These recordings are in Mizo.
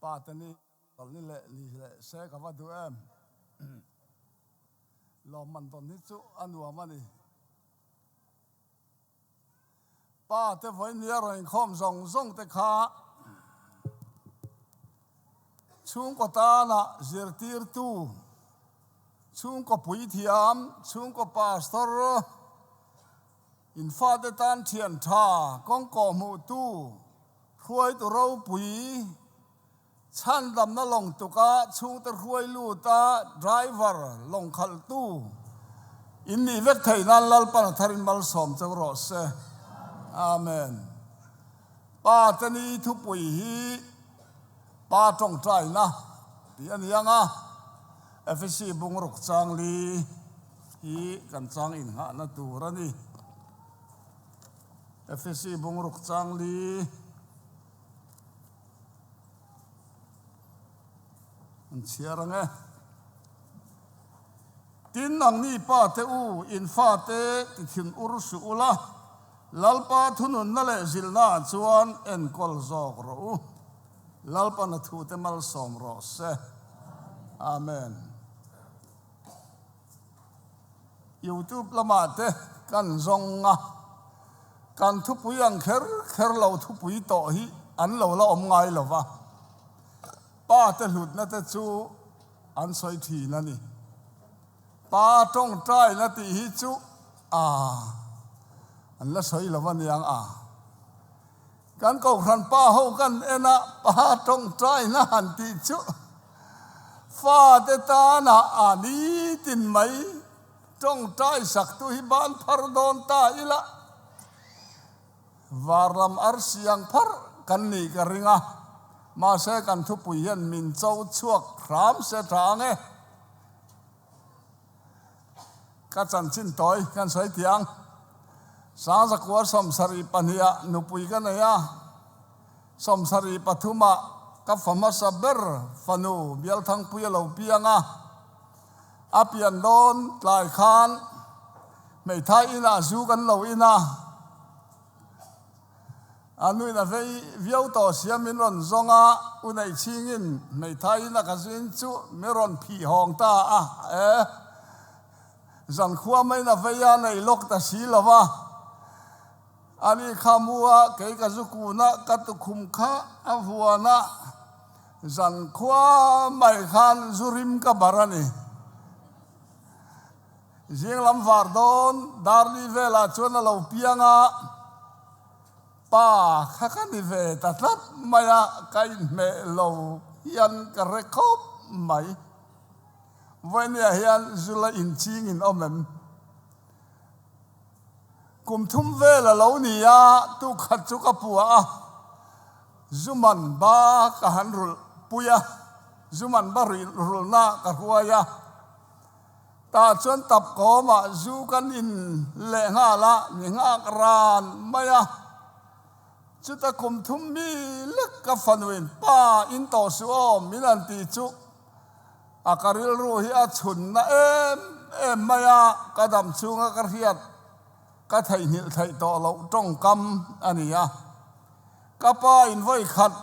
Pa te ni kal ni leh ni leh se ka va duh em. Lawmman dawn hi chu a nuam a ni. Pa te vawi nia rawn inkhawm zawng zawng te kha chhungkaw tana zirtirtu, chhungkaw puithiam, chhungkaw pastor, In fate tan thian tha, kawngkawh hmuhtu, hruaitu ropui, chhandamna lawng tuka chhungte hruai luta driver lawng khalhtu in nih vek theih nan Lalpan a tharin malsawm cheu rawh se. Amen. Pa te ni thupui hi Pa tawngtaina tih a ni ang a, Efesi bungruk changli hi kan chang inghahna tur a ni. Efesi bungruk changli an chhiar ang e. Tin, nangni pa te u, in fate ti thin ur suh ula, Lalpa thununna leh zilhna ah chuan enkawl zawk rawh u. Lalpa na thute malsawm rawh se. Amen. Youtube lamah te kan zawng a, kan thupui ang kher kher lo thupui tawh hi an lo la awm ngai lo va, pa te hlutna te chu an sawi thin a ni. Pa tawngtaina tih hi chu a an la sawi lo a niang a. Kan kohhran pa ho kan en a, pa tawngtaina han tih chu fate tana a nitin mai tawngtai saktu hi ban phar dawn ta ila var lam arsi ang phar kan nih ka ring a, mahse kan thupui hian min cho chhuak hram se tha ang e. Ka chanchin tawi kan sawi thiang. Sangzakua 72ah nupui ka nei a, 73ah ka fa hmasa ber fanu Bialthangpui a lo piang a. A pian dawn tlai khan hmeithai inah zu kan lo in a. A nuin a vei viau tawh sia min rawn zawng a, u neih chhingin hmeithaiin a ka zin chu min rawn phih hawng ta a, e, zankhua maiin a vei a nei lawk ta si lo va, ani kha mu a, kei ka zu kun a, ka tukhum kha a vuan a, zankhua mai khan zu rim ka bar a ni. Zing lam var dawn Darli velah chuan a lo piang a, pa kha ka ni ve ta tlat mai a, ka inhmeh lo hian ka hre khawp mai. Vawinia hian Zula inching in awm em? Kum thum vel a lo ni a, tukhat chu ka pua a, Zuman ba ka han rulh pui a, Zuman ba rulhna ka hruai a. Tah chuan tap kawmah zu kan in leh nghal a, mi nghak ran mai a. Chuta kum thum mi lek ka fanuin pa in tawh suh aw min han ti chu a ka rilru hi a chhunna em em mai a, ka dam chhunga ka hriat ka theihnghilh theih tawh loh tawngkam a ni a. Ka pa in vawi khat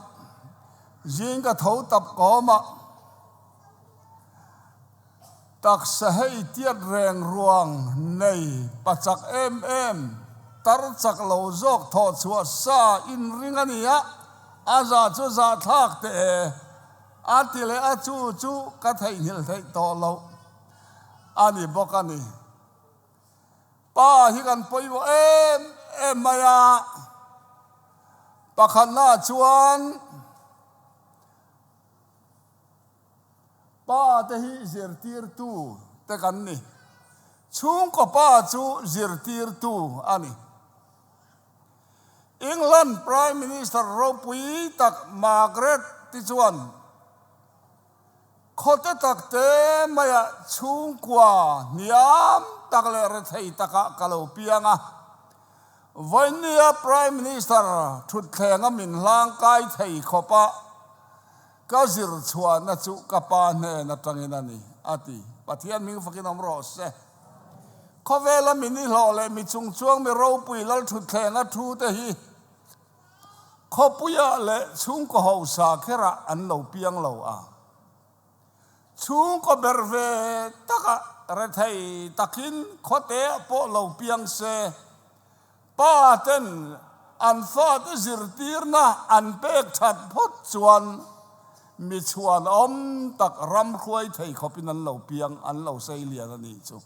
zing ka tho tap kawmah. Taksa hei tiat reng ruang nei pachak em em, tar chak lo zawk thawh chhuah sa inring a ni a, a za chu zahthlak teh e, a ti leh a chu chu ka theihnghilh theih tawh loh a ni bawk a ni. Pa hi kan pawimawh em em mai a, pakhatnaah chuan, Pa te hi zirtirtu te kan ni. Chhungkaw pa chu zirtirtu a ni. England Prime Minister ropui tak Margaret ti chuan khawte tak te maiah chhungkua hniam tak leh rethei takah ka lo piang a. Vawinia Prime Minister thutthleng a min hlangkai thei khawpa Ka zir chhuahna chu ka pa hnen atangin a ni, a ti. Pathian hming fakin awm rawh se. Khawvela mi nihlawh leh mi chungchuang mi ropui Lalthutthleng a thu te hi Khawpuiah leh chhungkaw hausa kherah an lo piang lo a. Chhungkaw ber ve takah rethei takin khawteah pawh lo piang se, pa ten an fate zirtirna an pek that phawt chuan mi chhuan awm tak ram hruai thei khawpin an lo piang, an lo sei lian a nih chu.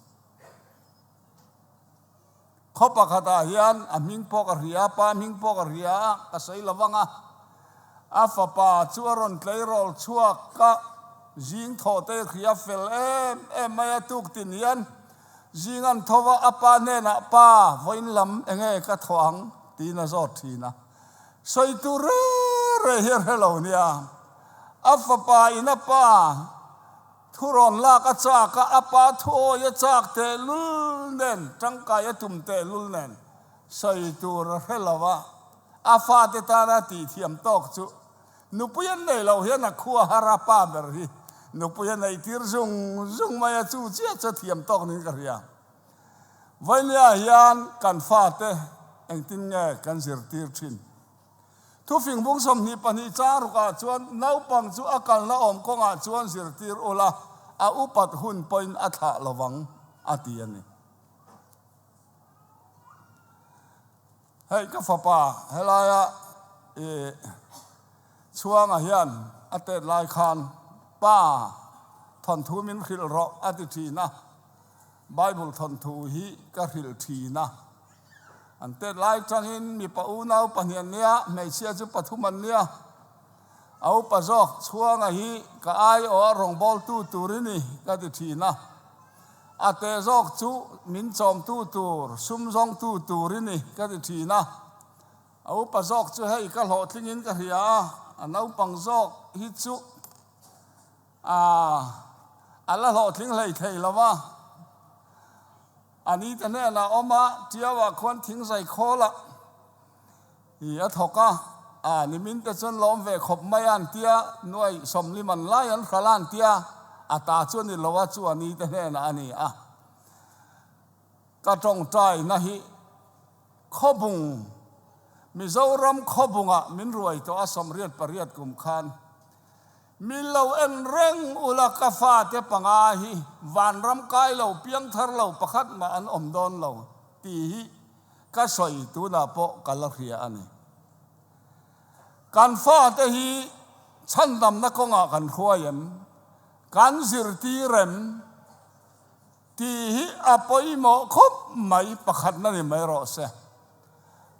Khaw pakhatah hian a hming pawh ka hria, pa hming pawh ka hria a, ka sawi lo vang a. A fapa chu a rawn tleirawl chhuak ka zing thawh te hria fel em em mai a, tuk tin hian zing an tho va, a pa hnenah, Pa, vawiin lam enge ka thawh ang? tiin a zawt thin a. Sawi tur re re hi a hre lo nia. A fapa in a pa Thu rawn lak a chak a, a pa thuawi a chak tehlul nen, tangkai a tum tehlul nen sawi tur a hre lo a, a fate tana tihthiam tawk chu nupui an nei lo hian a khua har a, pa ber hi nupui a neih tir zung zung mai a, chu chiah chu a thiam tawk niin ka hria. Vainia hian kan fate engtin nge kan zirtir thin? Thufing bung 22 chang rukah chuan naupang chu a kalna awm kawngah chuan zirtir ula, a upat hun pawhin a thlah lovang, a ti a ni. Hei ka fapa helaia i chhuanga hian a tet lai khan pa thawnthu min hrilh rawh a ti thin a, Bible thawnthu hi ka hrilh thin a. An tet lai tangin mipa unau pahnih an nia, hmeichhia chu pathum an nia. A upa zawk chhuanga hi ka aiawh a rawngbawltu tur i ni ka ti thin a. A te zawk chu min chawmtu tur, sum zawngtu tur i ni ka ti thin a. A upa zawk chu hei ka hlawhtlingin ka hria a, a naupang zawk hi chu a a la hlawhtling hlei thei lo va. A ni te hnenah a awm a, Tiauah khuan thingzai khawlah hi a thawk a, a nimin te chuan lawm ve khawp mai a an tia, nuai sawmli man lai an hral a an tia, a ta chu a ni lo a, chu a ni te hnenah a ni a. Ka tawngtaina hi Khawbung, Mizoram Khawbungah min ruai tawh a 88 kum khan Min lo en reng ula ka fate panga hi vanram kai lo piang thar lo pakhat mah an awm dawn lo tih hi ka sawi tunah pawh ka la hria a ni. Kan fate hi chhandamna kawngah kan hruai em? Kan zirtir em? Tih hi a pawimawh khawp mai pakhatna ni mai rawh se.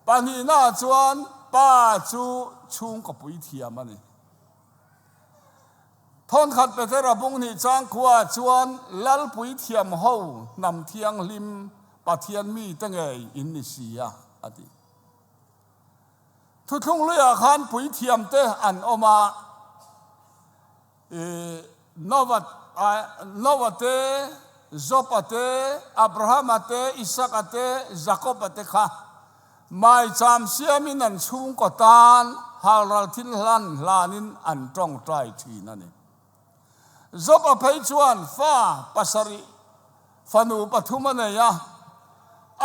Pahnihnaah chuan pa chu chhungkaw puithiam a ni. Thawnkhat Petera bung hnih changkhua chuan Lal puithiam ho hnam thianghlim Pathian mite ngei in ni si a, a ti. Thuthlung luiah khan puithiamte an awm a, Noah te, Job-a te, Abraham-a te, Isaac-a te, Jacob-a te kha Maicham siamin an chhungkaw tan halral thil hlan hlanin an tawngtai thin a ni. Job-a phei chuan fa pasarih fanu pathum a nei a,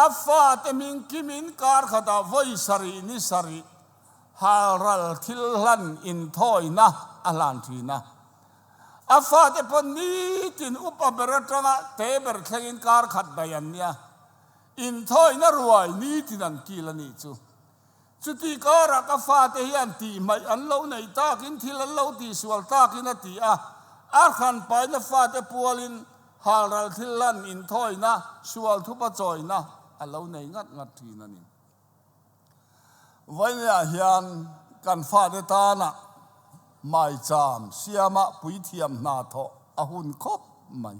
a fate hming kimin kar khatah vawi sarih ni sarih halral thil hlan inthawina a hlan thin a. A fate pawh nitin upa ber atanga te ber thlengin kar khat daih an nia. Inthawina ruai nitin an kil a nih chu. Chuti karah ka fate hian tihhmaih an lo neih takin thil an lo tihsual takin a ti a, a hranpaina fate pualin halral thil lan inthawina sual thupa chawina a lo nei ngat ngat thin a ni. Vawiinah hian kan fate tana maicham siama puithiam hna thawh a hun khawp mai.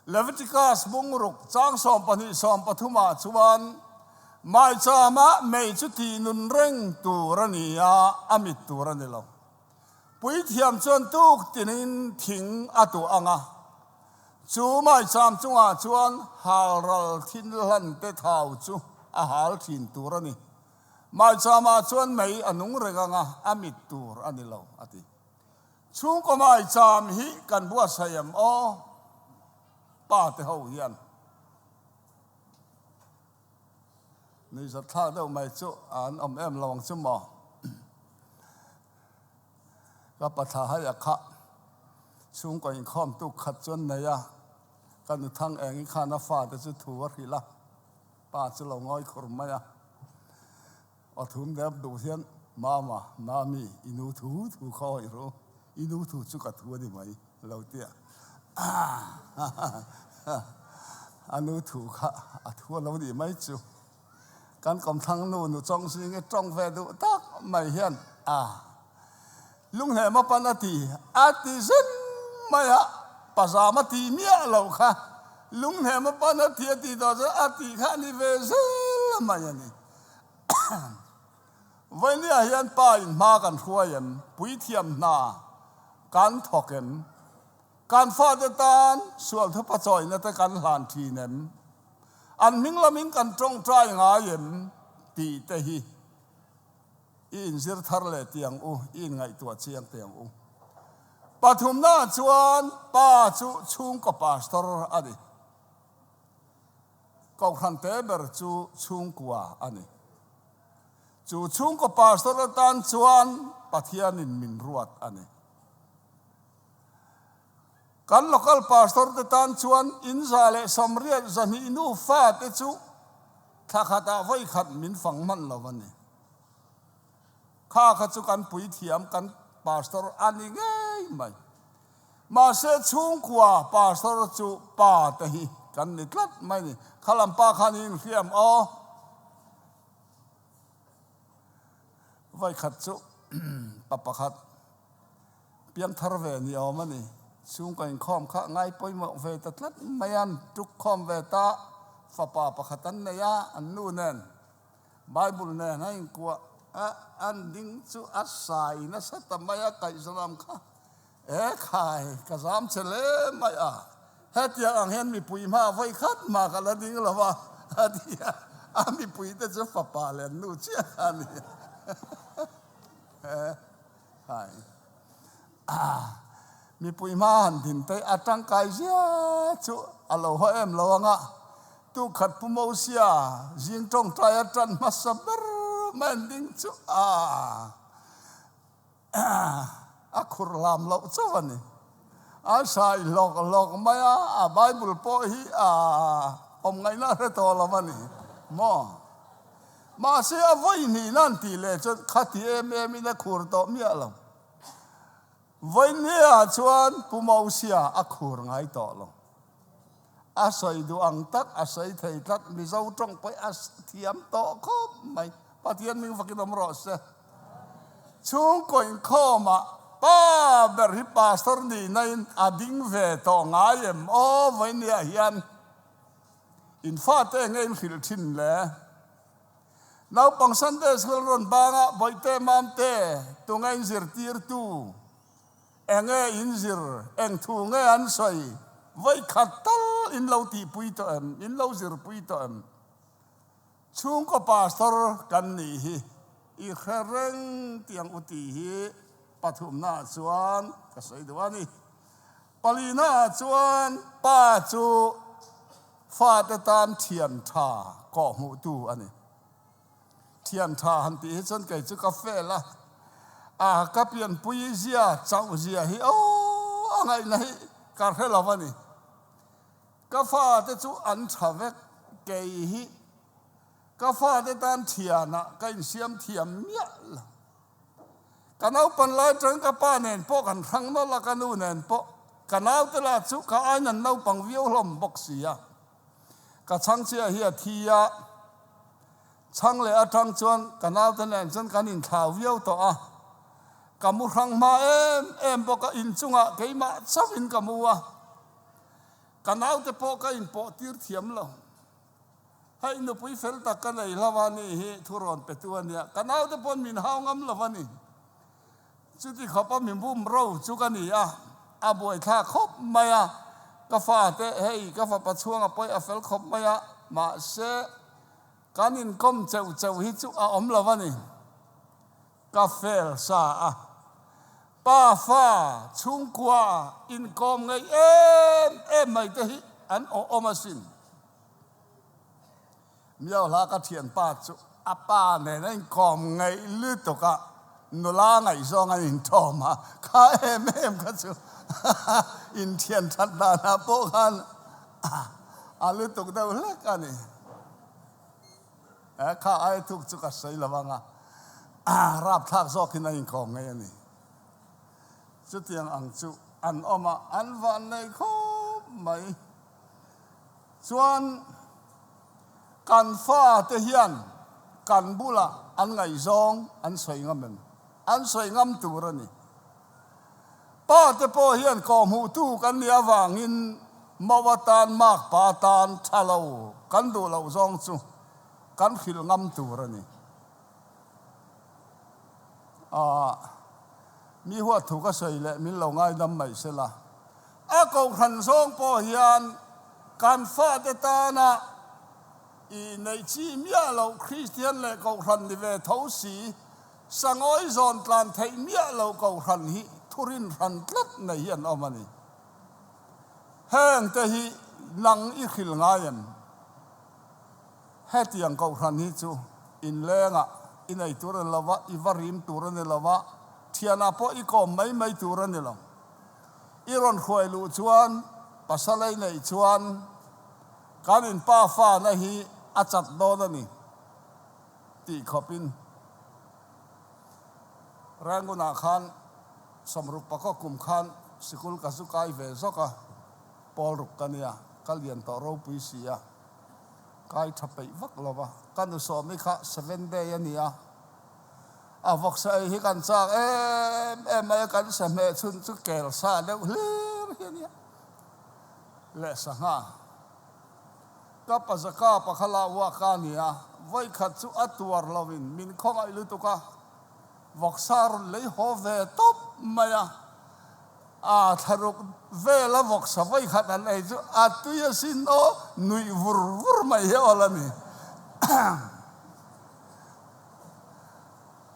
Leviticus bungruk chang 12 13 ah chuan maichama mei chu tih nun reng tur a ni a, a mit tur a ni lo. Puithiam chuan tuk tinin thing a tuah ang a, chu maicham chungah chuan halral thin hlan te thau chu a hal thin tur a ni. Maichama chuan mei a nung reng ang a, a mit tur a ni lo, a ti. Chhungkaw maicham hi kan buatsaih em aw? Pa te ho hian. Nuihzat thlak deuh mai chu an awm em lo ang chu maw? Ka pathla hai a khah. Chhungkaw inkhawm tuk khat chuan nei a, ka nu thang eng i khan a fate chu thu a hrilh a, pa chu lo ngawi khur mai a. Aw thum dep duh hian, Mama, Mami, i nu thu thu kha awih ru, i nu thu chu ka thu a ni mai, lo ti a. A nu thu kha a thu a lo nih mai chu. Kan kawmthlang nu nu chawng zing i tawng ve duh tak mai hian a lunghlem a pan a ti a ti zin mai a, pazam a ti miah lo kha lunghlem a pan a ti a ti tawh chuan a tih kha a ni ve zel mai a ni. Vawinia hian pa in hma kan hruai em? Puithiam hna kan thawk em? Kan fate tan sual thupa chawina te kan hlan thin em? An hming lamin kan tawngtai ngai em tih te hi i inzir thar leh tiang u, i inngaihtuah chiang tiang u. Pathumnaah chuan pa chu chhungkaw pastor a ni. Kohhran te ber chu chhungkua a ni. Chu chhungkaw pastor atan chuan Pathianin min ruat a ni. Kan local pastor te tan chuan in 180 zahnih nu fate chu thla khatah vawi khat min fang hman lo a ni. Kha kha chu kan puithiam kan pastor a ni ngei mai. Mahse chhungkua pastor chu pa te hi kan ni tlat mai ni. Kha lam pa khan i inhriam aw. Vawi khat chu pa pakhat. Piangthar ve ni awm a ni. Chhungkaw inkhawm kha ngai pawimawh ve ta tlat mai a, an tuk khawm ve ta. Fapa pakhat an nei a, an nu nen Bible nen a inkuah a, an ding chu a sai nasa ta mai a, kaihzalam kha e khai ka zam che hle mai a, hetiang ang hian mipui hma vawi khat mah ka la ding lo va a ti a, a mipui te chu fapa leh an nu chiah kha a ni. Hai. Mipui hma han din te a tangkai zia chu a lo haw em lo anga, tukhat Pu Mosia zing tawngtai a tan hmasa ber mai an ding chu a a khur lam loh chauh a ni. A sai hlawk hlawk mai a, a Bible pawh hi a awm ngaihna a hre tawh lo a ni maw? Mahse a vawi hnih nan tih leh chuan khati em em in a khur tawh miah lo. Vawi hnih ah chuan Pu Mosia a khur ngai tawh lo. A sawi duh ang tak a sawi thei tlat, Mizo tawng pawh a thiam tawh khawp mai. Pathian ming vakin awm rawh se. Chhungkaw inkhawmah pa ber hi pastor nihna in a ding ve tawh ngai em aw vawi hnih ah hian. In fate enge in hrilh thin le? Naupang Sunday School rawn banga Bawihte Mamte tunge in zirtirtu? Enge in zir? Eng thu nge an sawi? Vawi khat tal in lo tihpui tawh em? In lo zirpui tawh em? Chhungkaw pastor kan nih hi i hre reng tiang u tih hi pathumnaah chuan ka sawi duh a ni. Palinaah chuan pa chu fate tan thian tha kawhhmuhtu a ni. Thian tha han tih hi chuan kei chu ka fel a, a ka pianpui zia chauh zia hi aw a ngaihna hi ka hre lo a ni. Ka fate chu an tha vek, kei hi ka fate tan thianah ka insiam thiam miah lo. Ka naupan lai atang ka pa nen pawh kan hrang nawlh a, ka nu nen pawh. Ka naute lah chu ka ain an naupang viau hlawm bawk si a. Ka chhangchhia hi a thi a, chhang leh atang chuan ka naute nen chuan kan inthlau viau tawh a. Ka mu hrang hma em em bawk a, inchungah keimah chauhin ka mu a. Ka naute pawh ka inpawh tir thiam lo. Hei nupui fel tak ka nei hlo a ni hi thu rawn pe tu a nia. Ka naute pawn min hau ngam lo a ni. Chuti khawp a min bum ro chu ka ni a, a buaithlak khawp mai a. Ka fate hei ka fapa chhuanga pawih a fel khawp mai a, mahse kan inkawm cheuh cheuh hi chu a awm lo a ni. Ka fel sa a, pa fa chhungkua inkawm ngei em em mai te hi an awhawm asin. Miau hla ka thianpa chu a pa nen a inkawm ngaih lutuk a, nula ngaihzawng an inthawm a, kha em em kha chu inthian that danah pawh khan a lutuk deuh hlek a ni. Kha ai thuk chu ka sawi lo ang a, rapthlak zawkin a inkawm ngei a ni. Chutiang ang chu an awm a, an vannei khawp mai. Chuan kan fate hian kan bulah an ngaihzawng an sawi ngam em? An sawi ngam tur a ni. Pa te pawh hian kawhhmuhtu kan nih avangin mo atan makpa atan tha lo kan duh loh zawng chu kan hrilh ngam tur a ni. Aah, mi huat thu ka sawi leh min lo ngaidam mai sela. A kohhran zawng pawh hian kan fate tana i neih chi miah loh Kristian leh kohhran ni ve tho si, sangawi zawn tlan theih miah loh kohhran hi thurin hran tlat nei hi an awm a ni. Heng te hi nang i hrilh ngai em? Hetiang kohhran hi chu inlengah i nei tur a ni lo va, i va rim tur a ni lo va, thianah pawh i kawm mai mai tur a ni lo. I rawn hruai luh chuan pasal ei neih chuan kan in pa fana hi a chat dawn a ni tih khawpin Rangoon-ah khan 60 pakaw kum khan sikul ka zu kai ve zawk a, pawl ruk ka nia, ka lian tawh ropui si a, kai tha peih vak lo va, ka nu sawmi kha seven day a ni a. A vawksa ei hi kan chak em em mai a, kan sehmeh chhun chu kel sa deuh hlir hi a nia. Leh sangha ka pazaka pakhat la uak a ni a, vawikhat chu a tuar lovin min khawngaih lutuk a, vawksa rawn lei haw ve tawp mai a, a thlaruk vela vawksa vawikhat an ei chu a tui asin aw nuih vur vur mai hi awl a ni.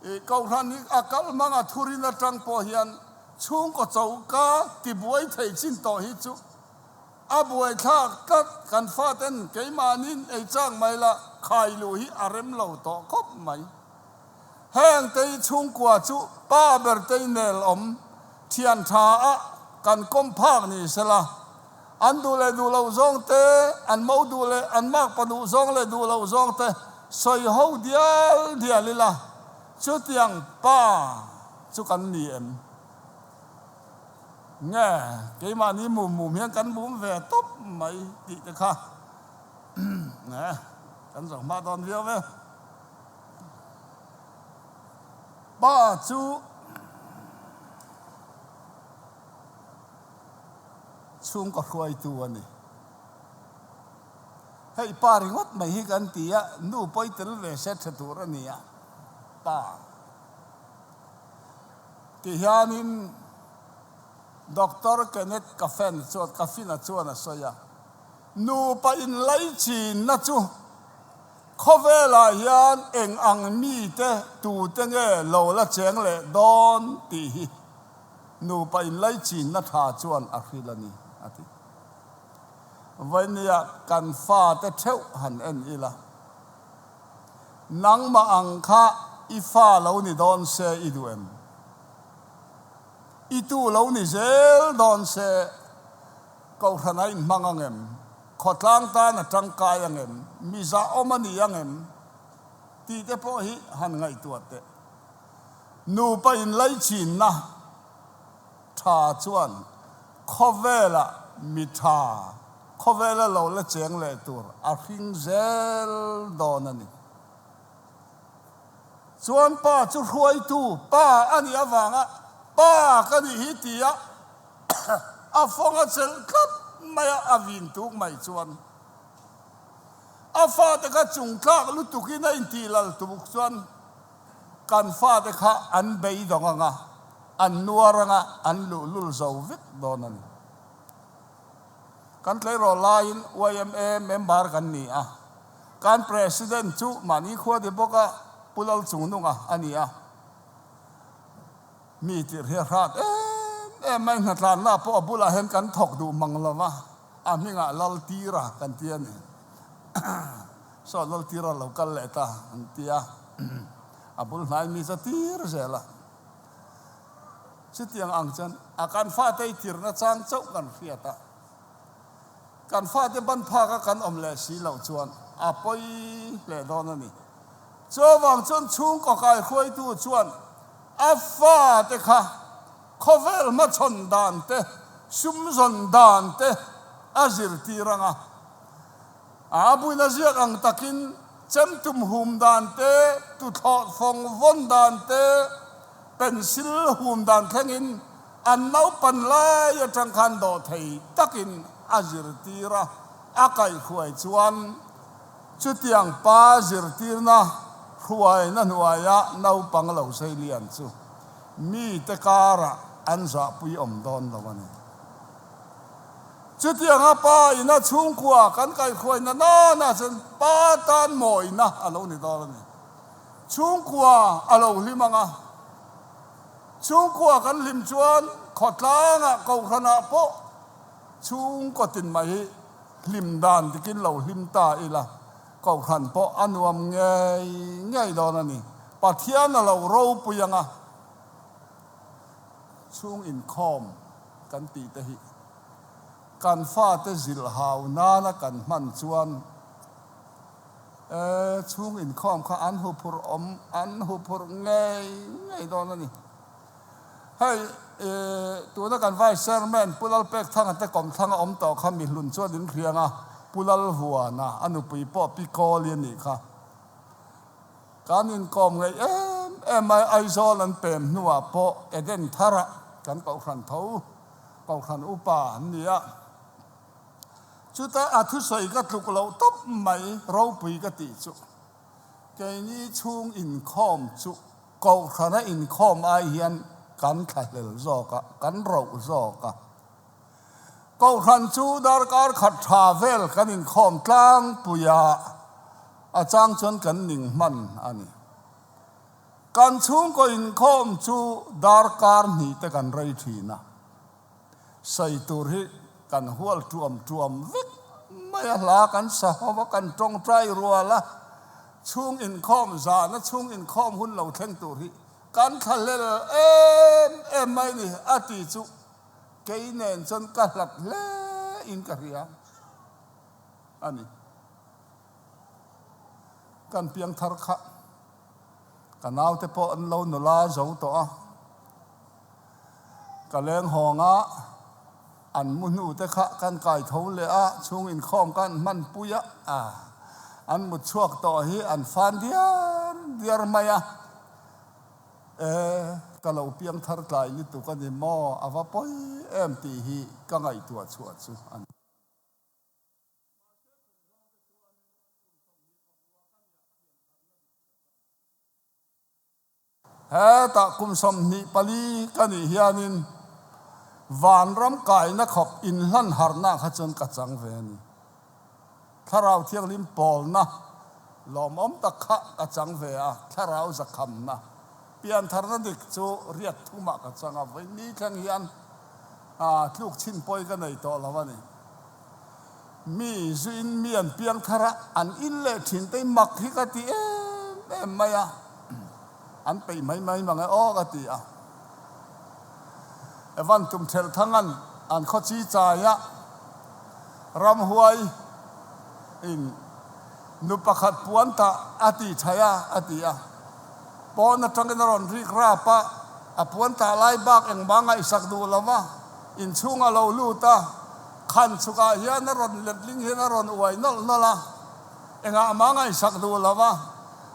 I Kohhran hi a kal hmang a thurin atang pawh hian chhungkaw choka tibuai thei chin tawh hi chu a buaithlak tlat. Kan faten keimahniin ei chak mai la khai luh hi a rem lo tawh khawp mai. Heng te hi chhungkua chu pa ber te i nel awm thian tha a kan kawm phak ni sela An duh leh duh loh zawng te, an mo duh leh an makpa duh zawng leh duh loh zawng te sawi ho dial dial ila, chutiang pa chu kan ni em? Nge keimahni mum mum hian kan mum ve tawp mai tih te kha nge kan zawh hma dawn viau ve. Pa chu. Chhungkaw hruaitu a ni. Hei pa ringawt mai hi kan ti a, nu pawi tel ve se tha tur a ni a, pa ti hianin Doctor Kenneth Coffin chuan Coffin-a chuan a sawi a, nupa inlaichinna chu khawvelah hian eng ang mite tute nge lo la cheng leh dawn tih hi Nupa inlaichinna tha chuan a hril a ni, a ti. Vainia kan fate theuh han en ila, nangmah ang kha i fa lo ni dawn se i duh em? I tu lo ni zel dawn se Kohhran a inhmang ang em? Khawtlang tan a tangkai ang em? Mizahawm a ni ang em? Tih te pawh hi han ngaihtuah teh. Nupa inlaichinna tha chuan khawvela mi tha, khawvela lo la cheng leh tur a hring zel dawn a ni. Chuan pa chu hruaitu pa a nih avanga pa ka nih hi tia a fawng a chelh tlat mai a, a vin tuk mai chuan a fate kha chungtlak lutukin a intih lal tuk chuan Kan fate kha an beidawng ang a, an nuar ang a, an luhlul zo vek dawn a ni. Kan tleirawl laiin yma member kan ni a, kan President chu mahni khua di bawka Pu Lalchungnunga a ni a. Mi tirh hi a hrat em em mai, hnatlanna pawh a bulah hian kan thawk duh mang lo va, a hmingah Laltira kan ti a ni. Saw Laltira lo kal leh ta an ti a, a bul hnai mi za tir zel a. Chutiang ang chuan a kan fate i tirna chang chauh kan hriat a, kan fate ban phak a kan awm leh si loh chuan a pawi hle dawn a ni. Chuvang chuan chhungkaw kaihruaitu chuan a fate kha khawvel hmachhawn dan te, sumzawn dan te a zirtir ang a. A buina ziak ang takin chemtum hum dan te, tuthlawh fawng vawn dan te, pencil hum dan thlengin an naupan lai atang khan dawhthei takin a zirtir a, a kaihhruai chuan chutiang pa zirtirna hruaina hnuaia naupang lo sei lian chu mite karah an zahpui awm dawn lo a ni. Chutianga pa ina chhungkua kan kaihhruaina nana chuan pa tan mawina a lo ni dawn a ni. Chhungkua a lo hlim ang a, chhungkua kan hlim chuan khawtlangah kohhranah pawh chhungkaw tin mai hi hlim dan dikin lo hlim ta ila, kohhran pawh a nuam ngei ngei dawn a ni. Pathian a lo ropui ang a, chhung inkhawm kan tih te hi kan fate zilh hau nana kan hman chuan e chhung inkhawm kha an huphurh awm an huphurh ngei ngei dawn a ni. Hei e tuna kan Vice Chairman Pu Lalpekthanga te kawmthlang a awm tawh kha mihlun chuan in hriang a, Pu Lalvuana a nupui pawh Pi Kawli a nih kha. Kan inkawm ngeih em em mai, Aizawl an pem hnuah pawh Eden tharah kan kohhran tho, kohhran upa an ni a. Chuta a thusawi ka tluk loh tawp mai, ropui ka tih chu. Keini chhung inkhawm chu kohhrana inkhawm ai hian kan thlahlel zawk a, kan roh zawk a. Kohhran chu darkar khat tha vel kan inkhawm tlangpui a, a chang chuan kan ning hman a ni. Kan chhungkaw inkhawm chu darkar hnih te kan rei thin a, sawi tur hi kan hual tuam tuam vek mai a, hla kan sa ho a, kan tawngtai rual a, chhung inkhawm zana chhung inkhawm hun lo thleng tur hi kan thlahlel em em mai a ni a ti chu. Kei nen chuan ka hlat hle in ka hria a ni. Kan piang thar kha ka naute pawh an lo nula zo tawh a, ka leng hawng a, an mu hnu te kha kan kai tho leh a, chhung inkhawm kha an hman pui a, an mut chhuak tawh hi an fan diar diar mai a. E, ka lo piang thar tlai lutuk a ni maw? A va pawi em tih hi ka ngaihtuah chhuah chu a ni. Hetah kum 24 ka nih hianin vanram kaina khawp inhlan harhna kha chuan ka chang ve a ni. Thlarau Thianghlim pawlna lawmawm tak kha ka chang ve a, Thlarau zakhamna, piantharna dik chu riat thumah ka chang a, vawi ni thleng hian tluk chhin pawi ka nei tawh lo a ni. Mi zuin mi an piangthar a, an in leh thin te mak hi ka ti em em mai a, an peih mai mai mang e aw ka ti a. Evan tum thelh thang an an khaw chi chai a, Ramhuai in nu pakhat puan tah a ti thai a, a ti a. Pawn atangin a rawn rik rap a, a puan tah lai bak engmah ngaihsak duh lo va, inchhung a lo lut a, khan chhukah hian a rawn letling hian a rawn uai nawlh nawlh a, engah mah ngaihsak duh lo va,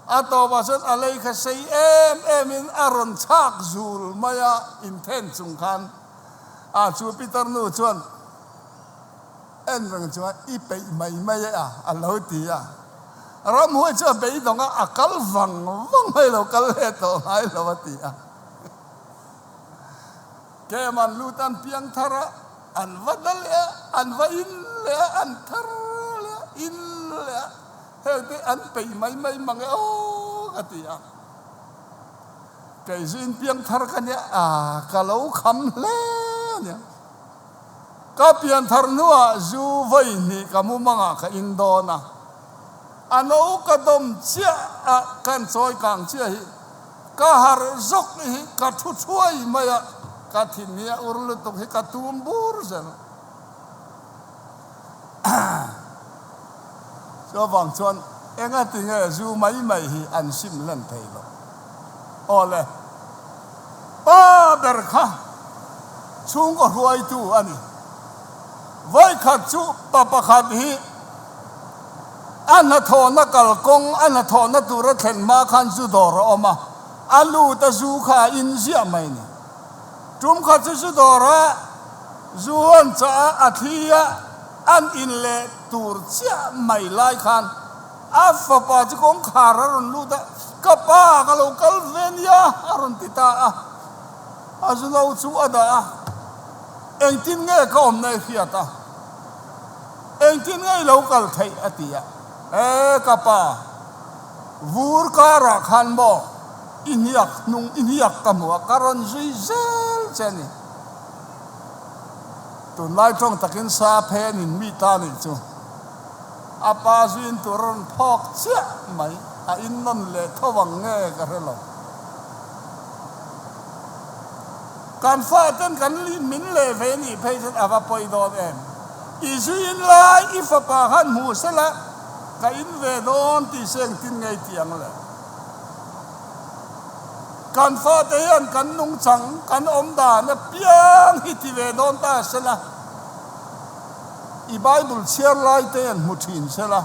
a tawpah chuan a lei kha sei em em in a rawn chhak zul mai a, inthen chung khan a chu Peter nu chuan, En reng chuan i peih mai mai e a, a lo ti a. Ramhuai chu a beidawng a, a kal vang vang mai lo, kal leh tawh ngai lo a ti a. Kem an lut an piang thar a, an va dal leh a, an va in leh a, an thar leh a, in leh a, heng te an peih mai mai mang e aw ka ti a. Kei zu in piang thar ka nia, a ka lo kham hle a nia. Ka pian thar hnuah zu vawi hnih ka mumangah ka in dawn a. A no ka dawm chiah a, kan chawi kang chiah hi ka harh zawk hi ka thu thuai mai a, ka thin hi a ur lutuk hi ka tum bur zel. Chuvang chuan engati nge zu mai mai hi an sim hlen thei lo? Aw le, pa ber kha chhungkaw hruaitu a ni. Vawikhat chu pa pakhat hi a hnathawhna kalkawng, a hnathawhna tura thlen hma khan zu dawr a awm a, a lut a zu kha a in ziah mai ni. Tum khat chu zu dawra zu an chah a, a thli a, an in leh tur chiah mai lai khan a fapa chu kawngkhar a rawn lut a, Ka pa, ka lo kal ve nia, a rawn ti ta a. A zu no chu a dah a, Engtin nge ka awmna i hriat a? Engtin nge i lo kal theih? a ti a. E, ka pa, vur karah khan maw i hniak hnung i hniak ka hmu a, ka rawn zui zel che a ni. Tunlai tawng takin sa phen in mi ta nih chu a pa zuin tur a rawn phawk chiah mai, a innawn leh tho ang nge ka hre lo. Kan faten kan min leh ve nih phei chuan a va pawi dawn em? I zuin lai i fapa khan hmu sela ka in ve dawn tih se engtin ngei ti ang le? Kan fate hian kan nungchang, kan awm dan apiang hi ti ve dawn ta sela, i Bible chhiar lai te han hmu thin sela,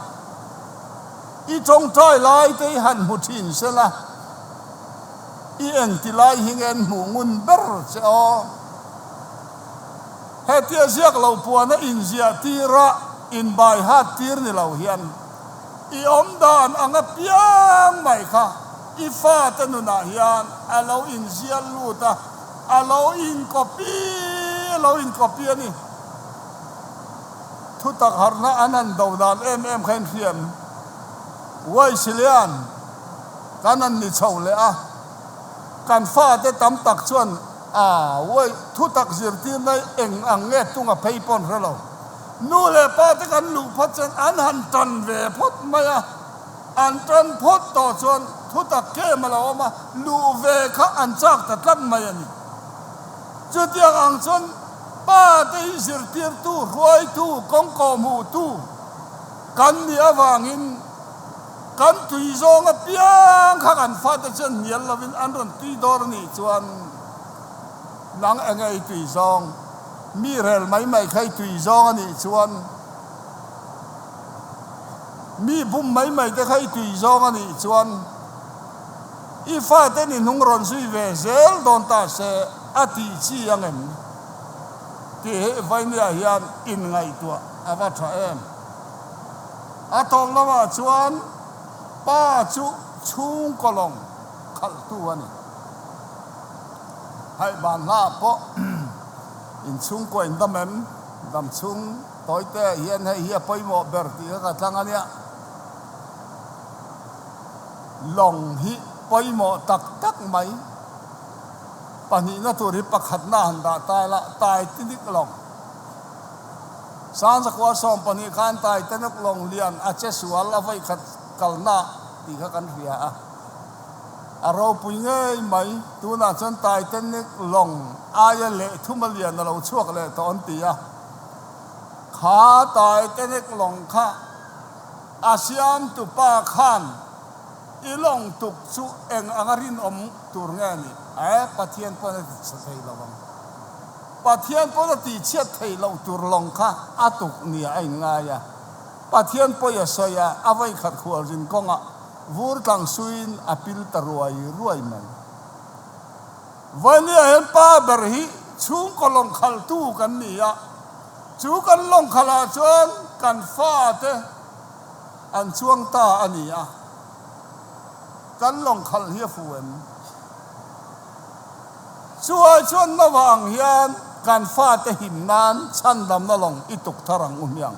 i tawngtai lai te hi han hmu thin sela, i engti lai hi nge an hmuh ngun ber che aw? Hetia ziak lo puana inziah tira inbai hat tir ni lo hian i awm dan ang apiang mai kha i fate nunah hian a lo inzial lut a, a lo inkawpi, a lo inkawpi a ni. Thutak harhna an han do dan em em kha inhriam Uaisilian kan han ni chho leh a, kan fate tam tak chuan a uai thutak zirtirna eng ang nge tunga phei pawh an hre lo. Nu leh pa te kan luh phawt chuan an han tan ve phawt mai a, an tan phawt tawh chuan thutak tlem a lo awm a, luh ve kha an chak ta tlat mai a ni. Chutiang ang chuan pa te hi zirtirtu, hruaitu, kawngkawh hmuhtu kan nih avangin kan tui zawng apiang kha kan fate chuan hnial lovin an rawn tui dawr a nih chuan nang enge i tui zawng? Mi rel mai mai kha i tui zawng a nih chuan mi bum mai mai te kha i tui zawng a nih chuan i fate ni hnung rawn zui ve zel dawn ta se a tih chi ang em tih hi Vainia hian inngaihtuah a va tha em. A tawp lamah chuan pa chu chhungkaw lawng khalhtu a ni. Hei ban hla pawh inchhungkaw in dam em? Dam chhung tawite hian hei hi a pawimawh ber tih kha ka tlang a nia. Lawng hi pawimawh tak tak mai. Pahnihna tur hi pakhatna han dah ta ila, Titanic lawng. Sangzakua 12 khan Titanic lawng lian a che sual a vawikhat kalna tih kha kan hria a. A ropui ngei mai, tunah chuan Titanic lawng aia leh thuma lian a lo chhuak leh tawh an ti a. Kha Titanic lawng kha a siamtu pa khan i lawng tuk chu eng anga rinawm tur nge a nih? E, Pathian pawn a ti chhe thei lo ang. Pathian pawn a tihchhiat thei loh tur lawng kha a tuk nia a inngai a. Pathian pawi a sawi a, a vawikhat khualzin kawngah vur tlang suiin a pil ta ruai ruai mai. Vawimia hian pa ber hi chhungkaw lawng khaltu kan ni a, chu kan lawng khalah chuan kan fate an chuang ta a ni a, kan lawng khalh hi a fu em? Chuai chuan Noah ang hian kan fate him nan chhandamna lawng i tuk thar ang u hmiang.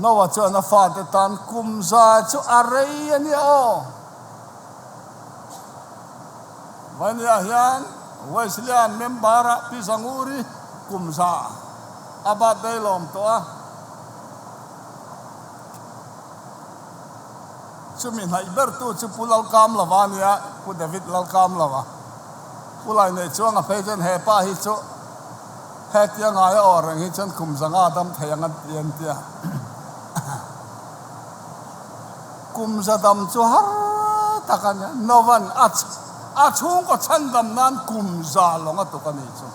Noah chuan a fate tan kum za chu a rei a nia aw. Vainia hian Wesleyan member-ah Pi Zanguri kum za. A birthday lawm tawh a. Chumi hnaih bertu chu Pu Lalkamlova a nia, Pu David Lalkamlova. Pu Lainei chuang a phei chuan he pa hi chu hetia ngaia aw reng hi chuan kum zanga dam thei ang an ti an tia. Kum za dam chu har tak a nia, Novan a a chhungkaw chhandam nan kum za lawng a tuk a nih chu.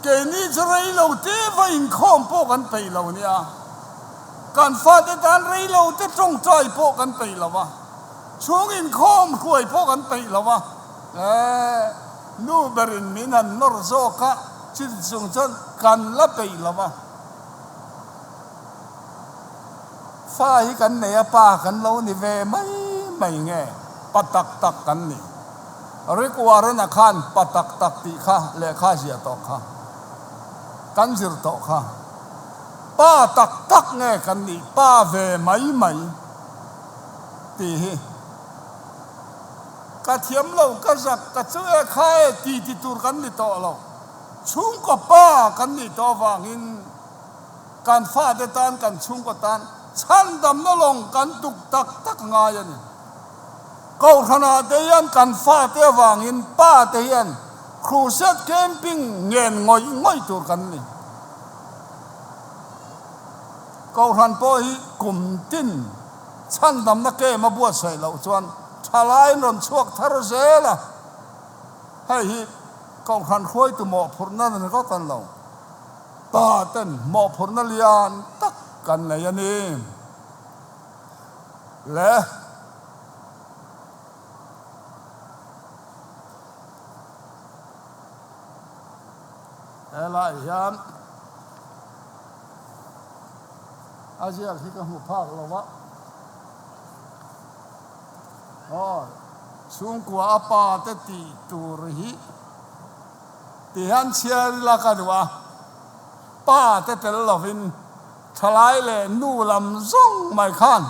Keini chu rei lo te va inkhawm pawh kan peih lo nia. Kan fate tan rei lo te tawngtai pawh kan peih lo a, chhung inkhawm hruai pawh kan peih lo a, eh, nu berin min han nawr zawk a, chuti chung chuan kan la peih lo a. Fa hi kan nei a, pa kan lo ni ve mai mai nge, pa tak tak kan ni. Rick Warren-a khan pa tak tak tih kha lehkha ziah tawh kha, kan zir tawh kha. Pa tak tak nge kan nih pa ve mai mai tih hi ka thiam lo, ka zak, ka chu e kha e ti ti tur kan ni tawh lo. Chhungkaw pa kan nih tawh avangin kan fate tan, kan chhungkaw tan chhandamna lawng kan tuk tak tak ngai a ni. Kohhranah te hian kan fate avangin pa te hian crusade camping ngen ngawih ngawih tur kan ni. Kohhran pawh hi kum tin chhandamna kem a buatsaih loh chuan thalaiin rawn chhuak thar zel a, hei hi Kohhran hruaitu mawhphurhna ni rawt an lo, pa ten mawhphurhna lian tak kan nei a ni le. Helai hian a ziak hi ka hmu phak lo a, aw chhungkua a pa te tih tur hi ti hian chhiar ila ka duh a, pa te tel lovin thalai leh nu lam zawng mai khan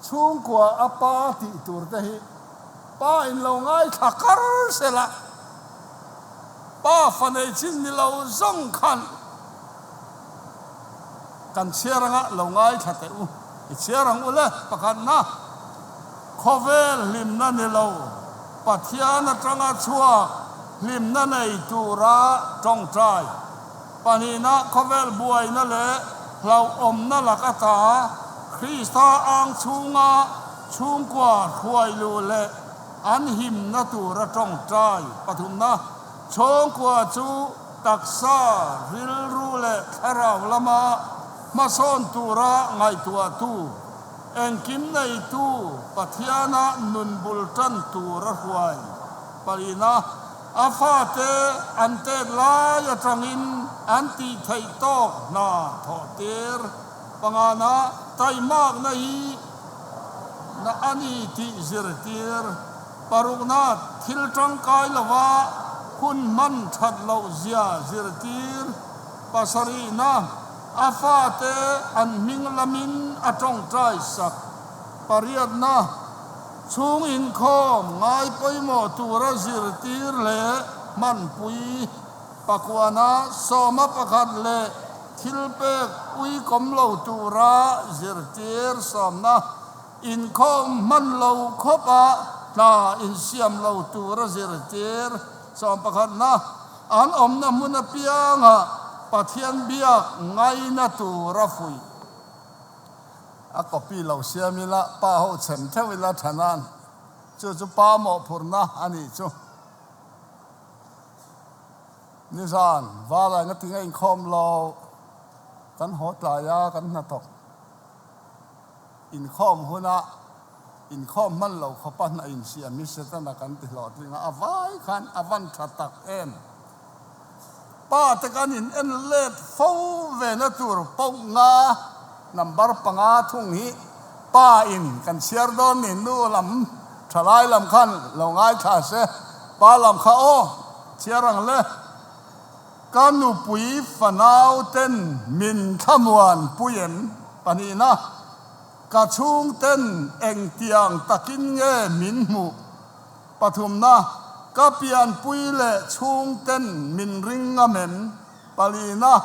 Chhungkua a pa tih tur te hi pa in lo ngaithla kar sela, pa fa nei chin ni lo zawng khan kan chhiar anga lo ngaithla teh u. I chhiar ang u le, pakhatna, khawvel hlimna ni lo, Pathian atanga chhuak hlimna nei tura tawngtai. Pahnihna, khawvel buaina leh hlauhawmna lak ata Krista ang chhunga chhungkua hruai luh leh an himna tura tawngtai. Pathumna, chhungkua chu taksa, rilru leh thlarau lama hmasawn tura ngaihtuahtu, engkim neitu Pathiana nun bul tan tura hruai. Palina, A fate an tet lai atangin an tih theih tawk hna thawh tir. Pangana taimakna hi na a ni tih zirtir. Parukna thil tangkai lova hun hman that loh zia zirtir. Pasarihna a fate an hming lamin a tawngtai sak. Pariatna. Chhung inkhawm ngai pawimawh tura zirtir leh hmanpui pakuana sawma pakhat leh thilpek uikawm lo tura zirtir sawmna inkhawm hman lo khawpa hna insiam lo tura zirtir sawm pakhatna an awmna hmun apianga Pathian biak ngaina tura fuih. A copy lo siam ila, pa ho chhem theuh ila tha nan. Chu chu pa mawhphurhna a nih chu. Nizan Valai nga tinge inkhawm lo, kan haw tlai a, kan hnathawk inkhawm huna inkhawm hman lo khawpa hna insiam hi Setana kan ti hlawhtling a, a vai khan a van tha tak em. Pa te kan in en let fo ve na tur poh nga number panga thung hi pa in kan chhiar dawn ni nu lam thalai lam khan lo ngaithla se pa lam kha aw chhiar ang le ka nupui fanau ten min thlamuan pui em pahnihna ka chhung ten engtiang takin nge min hmuh pathumna. Ka pianpui leh chhungten min ring ngam em? Palina,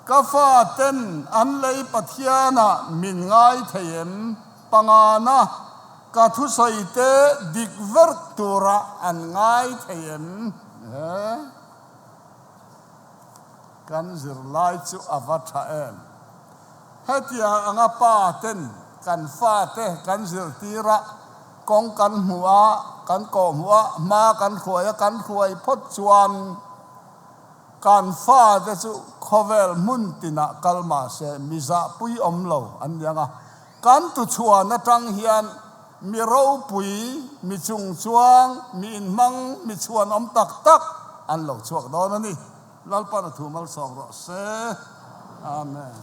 Ka faten an lei Pathianah min ngai thei em? Pangana, Ka thusawite dik verh turah an ngai thei em? He kan zirlai chu a va tha em? Hetiang anga pa ten kan fate kan zirtir a, kawng kan hmuh a, kan kawhhmuh a, hma kan hruai a, kan hruai phawt chuan kan fate chu khawvel hmun tinah kal mah se mi zahpui awm lo an ni ang a. Kan tuchhuan atang hian mi ropui, mi chungchuang, mi inhmang, mi chhuanawm tak tak an lo chhuak dawn a ni. Lalpan a thu malsawm rawh se. Amen.